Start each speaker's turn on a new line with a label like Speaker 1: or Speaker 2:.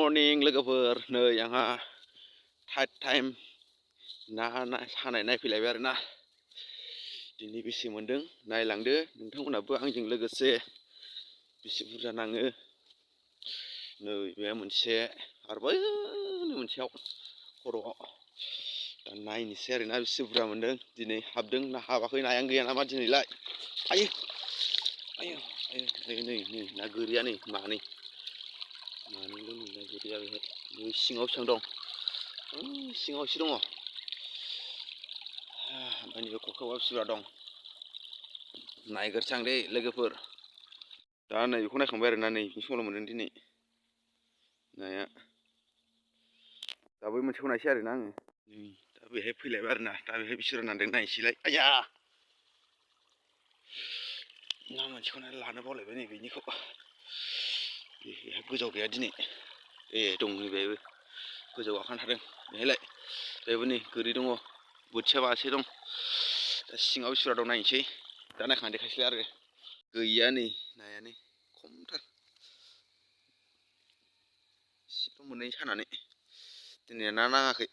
Speaker 1: morning लोगोफोर नै आंहा थार्ड टाइम ना सानाय नायफैलायबाय आरोना दिनै बेसे मोनदों नायलांदो नोंथांमोनाबो आंजों लोगोसे बेसे बुरजा नाङो नै बे मोनसे आरो बैनो मोनसेयाव खर'आव दा नायनोसै आरोना बेसे बुरजा मोनदों दिनै हाबदों ना हाबाखै नायानो गैया नामा दिनैलाय आयो आयो आयो नै ना गोरिया नै मानै मानैल' नुला गोरिया बेहाय बै सिङाव बेसेबां दं सिङाव एसे दङ ओमफ्राय नैबे खखायाव बेसे बुरजा दं नायग्रोसै आं दे लोगोफोर दा नैबेखौ नायखांबाय आरोना नै सल' मोनदों दिनै नाया दा बै मोनसेखौ नायसै आरोना आङो दा बेहाय फैलायबाय आरोना दा बेहाय बेसे बुरजा नांदों नायनोसैलाय आया ना मोनसेखौ लानो बावलायबाय नै बेनिखौ बेहा गोजाव गैया दिनै दं नै बेहायबो गोजौ गाखोना थादों बेहायलाय बेहायबो नै गोरि दङ बोथिया मासे दं दा सिङाव बेसे बुरजा दं नायनोसै दा नायखांना देखायसैलाय आरो गैया नै नायानो खमथार एसेल' मोननाय सानानै दिनै ना नाङाखै